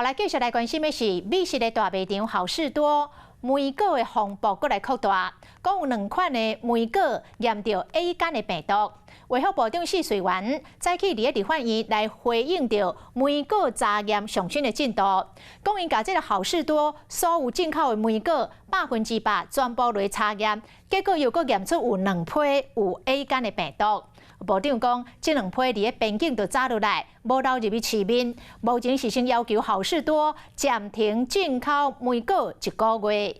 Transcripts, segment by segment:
來繼續來關心的是美食的大賣場好市多莓果的風波閣來擴大，講有兩款的莓果驗著 A 肝的病毒。衛福部長謝瑞元早起佇咧立法院來回應著莓果查驗上新的進度，講𪜶共這个好市多所有進口的莓果100%全部來查驗，結果又閣驗出有兩批有 A 肝的病毒。部長講，這兩批佇咧邊境就抓落來，無流入去市面。目前是先要求好市多暫停進口莓果一個月。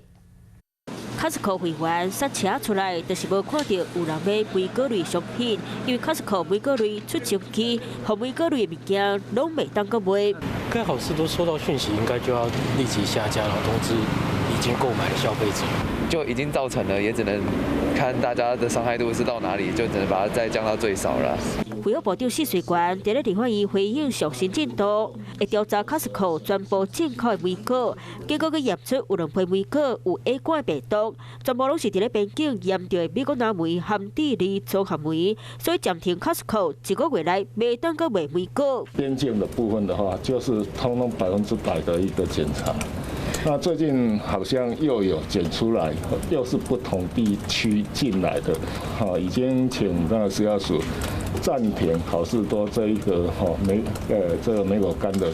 Costco 會員剎車出來，就是無看著有人買莓果類商品，因為 Costco 莓果類出爭議，予莓果類的物件攏袂當閣賣。該好市多收到訊息，應該就要立即下架，然後通知已經購買的消費者。就已經造成了，也只能看大家的傷害度是到哪裡，就只能把它再降到最少了。衛福部長謝瑞元佇咧立法院回應上新進度，會調查 Costco 全部進口的莓果，結果閣驗出有兩批莓果有 A 肝病毒，全部攏是佇咧邊境驗著的美國藍莓和智利綜合莓，所以暫停 Costco 一個月內袂當閣賣莓果。邊境的部分的話，就是通通100%的一個檢查。那最近好像又有檢出來，又是不同地區進來的，哈，已經請那個食藥署暫停好市多這一個哈莓這個莓果乾的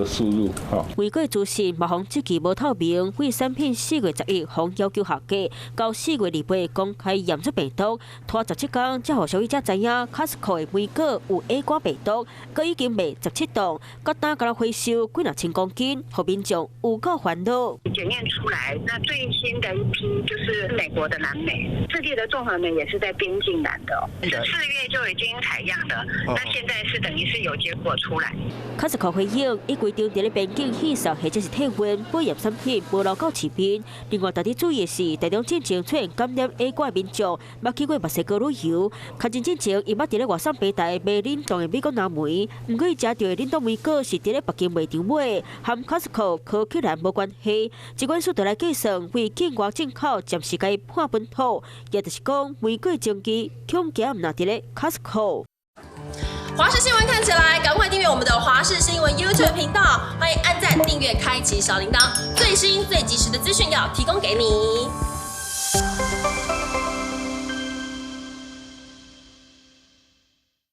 輸入哈。莓果資訊嘛，予質疑無透明，為產品4月11予要求下架，到4月28公開驗出病毒，拖17天才予消費者知影，Costco 的莓果有 A 肝病毒，閣已經賣17檔，閣單敢若回收幾若千公斤，予民眾有夠煩惱。檢驗出來，那最新的一批就是美國的藍莓，智利的綜合莓也是在邊境攔的，4月就已經採樣了，那現在是等於是有結果出來。 Costco 回應，依規定佇咧邊境翕掃或者是體溫保驗產品無流到市面。另外，值得注意的是，台中進前出現感染 A 肝的民眾，捌去過墨西哥旅遊，確診進前，伊捌佇咧外送平台買冷凍的美國藍莓，毋過伊食著的冷凍莓果是佇咧北京賣場買，和 Costco 柯克蘭無關係。疾管署就來計算，為境外進口暫時共伊判本土，也就是講，莓果爭議恐驚毋若佇咧 Costco。華視新聞看起來，趕快訂閱我們的華視新聞 YouTube 頻道，歡迎按讚、訂閱、開啟小鈴鐺，最新最及時的資訊要提供給你。